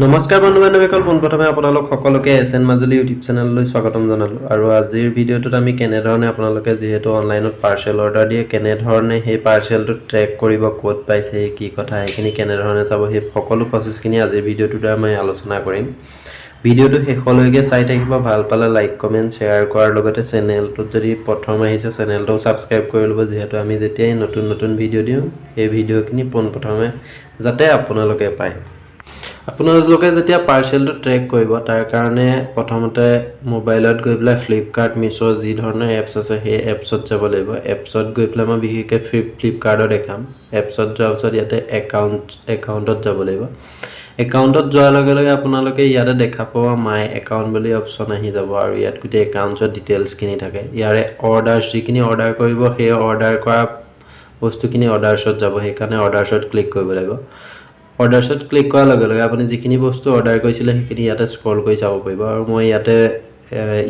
নমস্কাৰ বন্ধু বান্ধৱীসকল, পোনপ্ৰথমে আপোনালোক সকলোকে এছ এন মাজুলী ইউটিউব চেনেললৈ স্বাগতম জনালোঁ। আৰু আজিৰ ভিডিঅ'টোত আমি কেনেধৰণে আপোনালোকে যিহেতু অনলাইনত পাৰ্চেল অৰ্ডাৰ দিয়ে, কেনেধৰণে সেই পাৰ্চেলটো ট্ৰেক কৰিব, ক'ত পাইছে, কি কথা, সেইখিনি কেনেধৰণে চাব, সেই সকলো প্ৰচেছখিনি আজিৰ ভিডিঅ'টোৰ দ্বাৰা মই আলোচনা কৰিম। ভিডিঅ'টো শেষলৈকে চাই থাকিব। ভাল পালে লাইক, কমেণ্ট, শ্বেয়াৰ কৰাৰ লগতে চেনেলটোত যদি প্ৰথম আহিছে, চেনেলটোও ছাবস্ক্ৰাইব কৰি ল'ব, যিহেতু আমি যেতিয়াই নতুন নতুন ভিডিঅ' দিওঁ, সেই ভিডিঅ'খিনি পোনপ্ৰথমে যাতে আপোনালোকে পায়। আপোনালোকে যেতিয়া পাৰ্চেলটো ট্ৰেক কৰিব, তাৰ কাৰণে প্ৰথমতে মোবাইলত গৈ পেলাই ফ্লিপকাৰ্ট, মিছ' যি ধৰণৰ এপছ আছে, সেই এপছত যাব লাগিব। এপছত গৈ পেলাই মই বিশেষকৈ ফ্লিপকাৰ্টত দেখাম। এপছত যোৱাৰ পিছত ইয়াতে একাউণ্টত যাব লাগিব। একাউণ্টত যোৱাৰ লগে লগে আপোনালোকে ইয়াতে দেখা পাব, মাই একাউণ্ট বুলি অপশ্যন আহি যাব আৰু ইয়াত গোটেই একাউণ্টছৰ ডিটেইলছখিনি থাকে। ইয়াৰে অৰ্ডাৰ্ছ, যিখিনি অৰ্ডাৰ কৰিব, সেই অৰ্ডাৰ কৰা বস্তুখিনি অৰ্ডাৰ্ছত যাব। সেইকাৰণে অৰ্ডাৰ্ছত ক্লিক কৰিব লাগিব। অৰ্ডাৰ্ছত ক্লিক কৰাৰ লগে লগে আপুনি যিখিনি বস্তু অৰ্ডাৰ কৰিছিলে, সেইখিনি ইয়াতে স্ক্ৰল কৰি চাব পাৰিব। আৰু মই ইয়াতে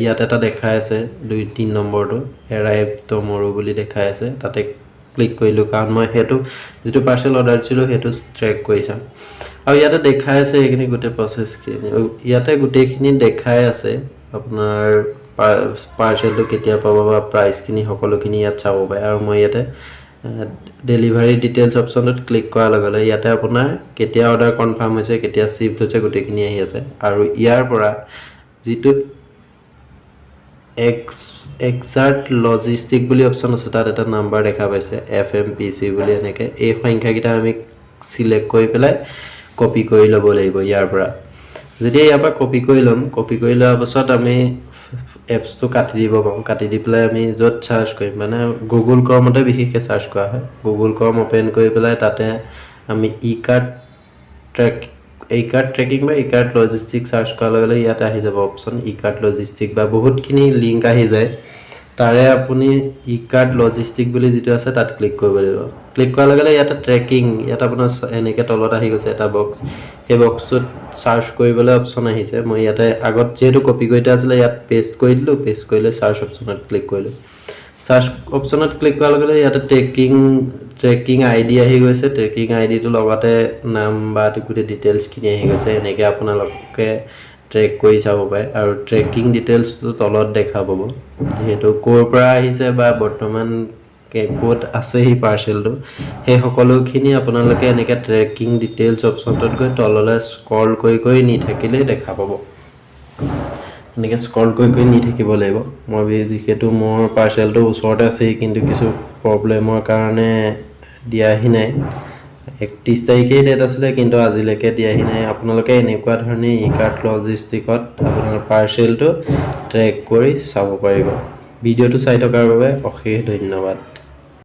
ইয়াত এটা দেখাই আছে, 2-3 নম্বৰটো এৰাইভ টমৰো বুলি দেখাই আছে, তাতে ক্লিক কৰিলোঁ, কাৰণ মই সেইটো যিটো পাৰ্চেল অৰ্ডাৰ দিছিলোঁ, সেইটো ট্ৰেক কৰি চাম। আৰু ইয়াতে দেখাই আছে এইখিনি গোটেই প্ৰচেছখিনি, ইয়াতে গোটেইখিনি দেখাই আছে। আপোনাৰ পাৰ্চেলটো কেতিয়া পাব বা প্ৰাইচখিনি, সকলোখিনি ইয়াত চাব পাৰে। আৰু মই ইয়াতে ডেলিভাৰী ডিটেইলছ অপশ্যনটোত ক্লিক কৰাৰ লগে লগে ইয়াতে আপোনাৰ কেতিয়া অৰ্ডাৰ কনফাৰ্ম হৈছে, কেতিয়া শ্বিফ্ট হৈছে, গোটেইখিনি আহি আছে। আৰু ইয়াৰ পৰা যিটো এক্সাৰ্ট লজিষ্টিক বুলি অপশ্যন আছে, তাত এটা নাম্বাৰ দেখা পাইছে, এফএমপিচি বুলি। এনেকৈ এই সংখ্যাকেইটা আমি চিলেক্ট কৰি পেলাই কপি কৰি ল'ব লাগিব ইয়াৰ পৰা। যেতিয়া ইয়াৰ পৰা কপি কৰি ল'ম, কপি কৰি লোৱাৰ পাছত আমি এপছটো কাটি দিব পাৰোঁ। কাটি দি পেলাই আমি য'ত চাৰ্চ কৰিম, মানে গুগল ক্ৰমতে বিশেষকৈ চাৰ্চ কৰা হয়, গুগল ক্ৰম অ'পেন কৰি পেলাই তাতে আমি ই কাৰ্ট ট্ৰেকিং বা ই কাৰ্ট লজিষ্টিক চাৰ্চ কৰাৰ লগে লগে ইয়াত আহি যাব অপশ্যন ই কাৰ্ট লজিষ্টিক বা বহুতখিনি লিংক আহি যায়। তাৰে আপুনি ই কাৰ্ট লজিষ্টিক বুলি যিটো আছে, তাত ক্লিক কৰিব লাগিব। ক্লিক কৰাৰ লগে লগে ইয়াতে ট্ৰেকিং, ইয়াত আপোনাৰ এনেকৈ তলত আহি গৈছে এটা বক্স। সেই বক্সটোত চাৰ্চ কৰিবলৈ অপশ্যন আহিছে। মই ইয়াতে আগত যিহেতু কপি কৰি থোৱা আছিলে, ইয়াত পেষ্ট কৰি দিলোঁ। পেষ্ট কৰিলে চাৰ্চ অপশ্যনত ক্লিক কৰিলোঁ। চাৰ্চ অপশ্যনত ক্লিক কৰাৰ লগে লগে ইয়াতে ট্ৰেকিং আই ডি আহি গৈছে। ট্ৰেকিং আই ডিটোৰ লগতে নাম বা গোটেই ডিটেইলছখিনি আহি গৈছে। এনেকৈ আপোনালোকে ট্ৰেক কৰি চাব পাৰে আৰু ট্ৰেকিং ডিটেইলছটো তলত দেখা পাব, যিহেতু ক'ৰ পৰা আহিছে বা বৰ্তমান ক'ত আছে সেই পাৰ্চেলটো, সেই সকলোখিনি আপোনালোকে এনেকৈ ট্ৰেকিং ডিটেইলছ অপশ্যনটোত গৈ তললৈ স্ক্ৰল কৰি কৰি নি থাকিলেই দেখা পাব। এনেকৈ স্ক্ৰল কৰি কৰি নি থাকিব লাগিব। মই যিহেতু মোৰ পাৰ্চেলটো ওচৰতে আছেহি, কিন্তু কিছু প্ৰব্লেমৰ কাৰণে দিয়াহি নাই। 31 তাৰিখেই ডেট আছিলে, কিন্তু আজিলৈকে দিয়াহি নাই। আপোনালোকে এনেকুৱা ধৰণে ই কাৰ্ট লজিষ্টিকত আপোনাৰ পাৰ্চেলটো ট্ৰেক কৰি চাব পাৰিব। ভিডিঅ'টো চাই থকাৰ বাবে অশেষ ধন্যবাদ।